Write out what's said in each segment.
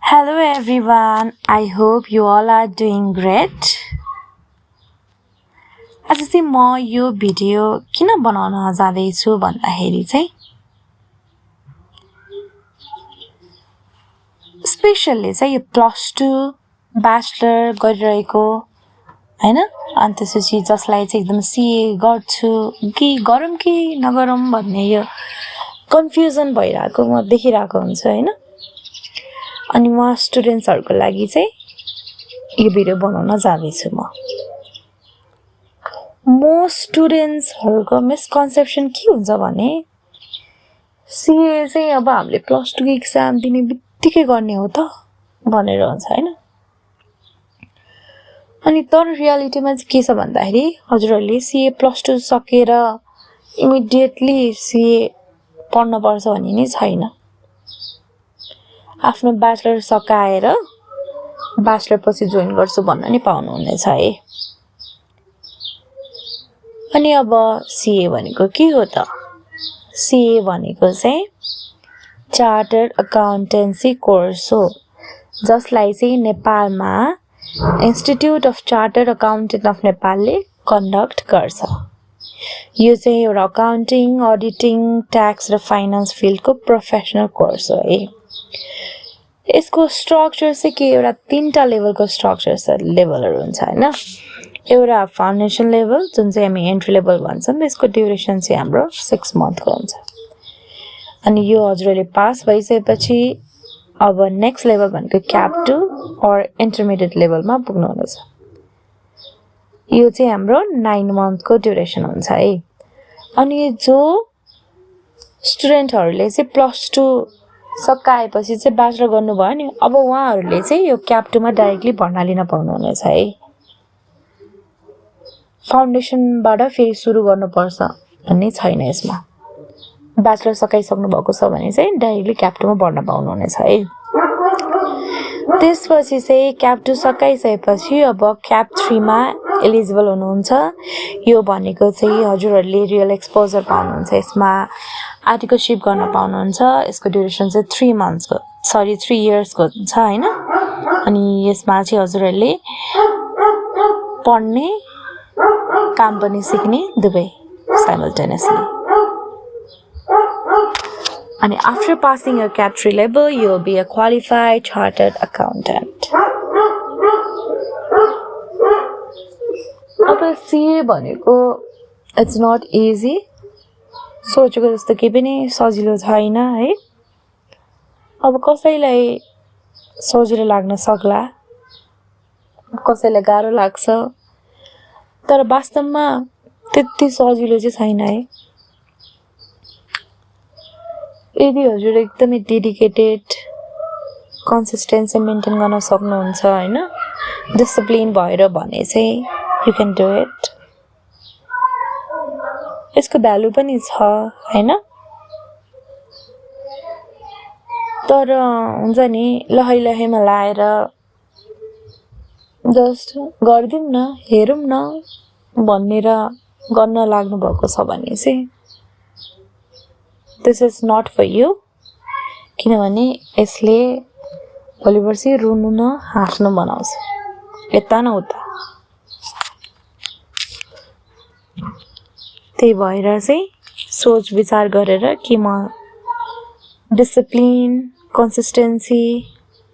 Hello everyone, I hope you all are doing great. आज चाहिँ म यो भिडियो किन बनाउन जाँदैछु भन्दाखेरि चाहिँ स्पेशली चाहिँ यो +2 ब्याचलर गरिरहेको हैन अनि त्यसपछि जसलाई चाहिँ एकदम सीए गर्छु कि गरौँ कि नगरौँ भन्ने यो कन्फ्युजन भइरहेको म देखिरहेको हुन्छ हैन अनि म स्टुडेन्ट्सहरुको लागि चाहिँ यो भिडियो बनाउन जाँदैछु म स्टुडेन्ट्सहरुको मिसकन्सेप्सन के हुन्छ भने सीए चाहिँ अब हामीले +2 को एक्जाम दिने बित्तिकै गर्ने हो त भनेर हुन्छ हैन अनि तर रियालिटीमा चाहिँ के छ भन्दाखेरि हजुरहरुले सीए +2 सकेर इमिडिएटली सीए पढ्न पर्छ भन्ने नै छैन आफ्नो ब्याचलर सकाएर ब्याचलर पछि जोइन गर्छु भन्न नि पाउनुहुनेछ है अनि अब सीए भनेको के हो त सीए भनेको चाहिँ चार्टर्ड अकाउन्टेन्सी कोर्स हो जसलाई चाहिँ नेपालमा institute of chartered accountant of नेपालले कन्डक्ट गर्छ यो चाहिँ एउटा अकाउन्टिङ अडिटिङ ट्याक्स र फाइनान्स फिल्डको प्रोफेसनल कोर्स हो है यसको स्ट्रक्चर चाहिँ के एउटा तीनटा लेभलको स्ट्रक्चर छ लेभलहरु हुन्छ हैन एउटा फाउन्डेसन लेभल जुन चाहिँ हामी एन्ट्री लेभल भन्छौं यसको ड्युरेसन चाहिँ हाम्रो 6 मन्थको हुन्छ अनि यो हजुरले पास भइसकेपछि अब नेक्स्ट लेभल भनेको क्याप 2 अर इन्टरमिडिएट लेभलमा पुग्नु हुनेछ यो चाहिँ हाम्रो 9 मन्थको ड्युरेसन हुन्छ है अनि जो स्टुडेन्टहरुले चाहिँ +2 सकाएपछि चाहिँ ब्याचलर गर्नुभयो नि अब उहाँहरुले चाहिँ यो क्याप 2 मा डाइरेक्टली भर्ना लिन पाउनु हुनेछ है फाउन्डेसनबाट फेरि सुरु गर्नुपर्छ भन्ने छैन यसमा ब्याचलर सकाइसक्नु भएको छ भने चाहिँ डाइरेक्टली क्याप 2 मा भर्ना पाउनु हुनेछ है त्यसपछि चाहिँ क्याप 2 सकाइसकेपछि अब क्याप 3 मा एलिजिबल हुनुहुन्छ यो भनेको चाहिँ हजुरहरुले रियल एक्सपोजर पाउनुहुन्छ यसमा आर्टिकलशिप गर्न पाउनुहुन्छ यसको ड्युरेसन चाहिँ 3 मन्थ्सको 3 इयर्सको हुन्छ हैन अनि यसमा चाहिँ हजुरहरुले पढ्ने काम पनि सिक्ने दुबै simultaneously and after passing your CAP 3 level, you will be a qualified chartered accountant. अब सीए भनेको it's not easy. सोचेको जस्तो के पनि सजिलो छैन है अब कसैलाई सजिलो लाग्न सक्ला कसैलाई गाह्रो लाग्छ तर वास्तवमा त्यति सजिलो चाहिँ छैन है यदि हजुर एकदमै डेडिकेटेड कन्सिस्टेन्सी मेन्टेन गर्न सक्नुहुन्छ हैन डिसिप्लिन भएर भने चाहिँ यु क्यान डु इट यसको भ्यालु पनि छ हैन तर हुन्छ नि लहै लहैमा लाएर जस्ट गर्दिम न हेरौँ न भनेर गर्न लाग्नु भएको छ भने चाहिँ this is not for you किनभने यसले भोलि पर्सि रुनु न हाँस्नु बनाउँछ यता न उता त्यही भएर चाहिँ सोच विचार गरेर कि म डिसिप्लिन कन्सिस्टेन्सी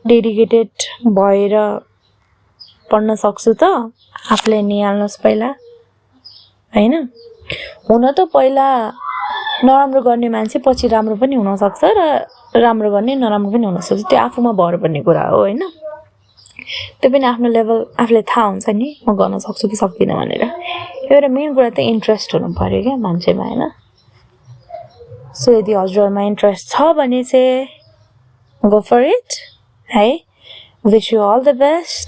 डेडिकेटेड भएर पढ्न सक्छु त आफूले निहाल्नुस् पहिला हैन हुन त पहिला नराम्रो गर्ने मान्छे पछि राम्रो पनि हुन सक्छ र राम्रो गर्ने नराम्रो पनि हुन सक्छ त्यो आफुमा भर पर्ने कुरा हो हैन त्यो पनि आफ्नो लेभल आफुले थाहा हुन्छ नि म गर्न सक्छु कि सक्दिन भनेर एउटा मेन कुरा त इन्ट्रेस्ट हुनु पर्यो के मान्छेमा हैन सो यदि हजुरमा इन्ट्रेस्ट छ भने चाहिँ गो फर इट है wish you all the best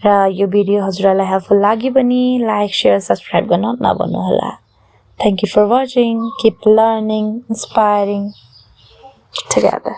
र यो भिडियो हजुरलाई हेल्पफुल लाग्यो पनि लाइक शेयर सब्स्क्राइब गर्न नभुल्नु होला Thank you for watching. Keep learning, inspiring together.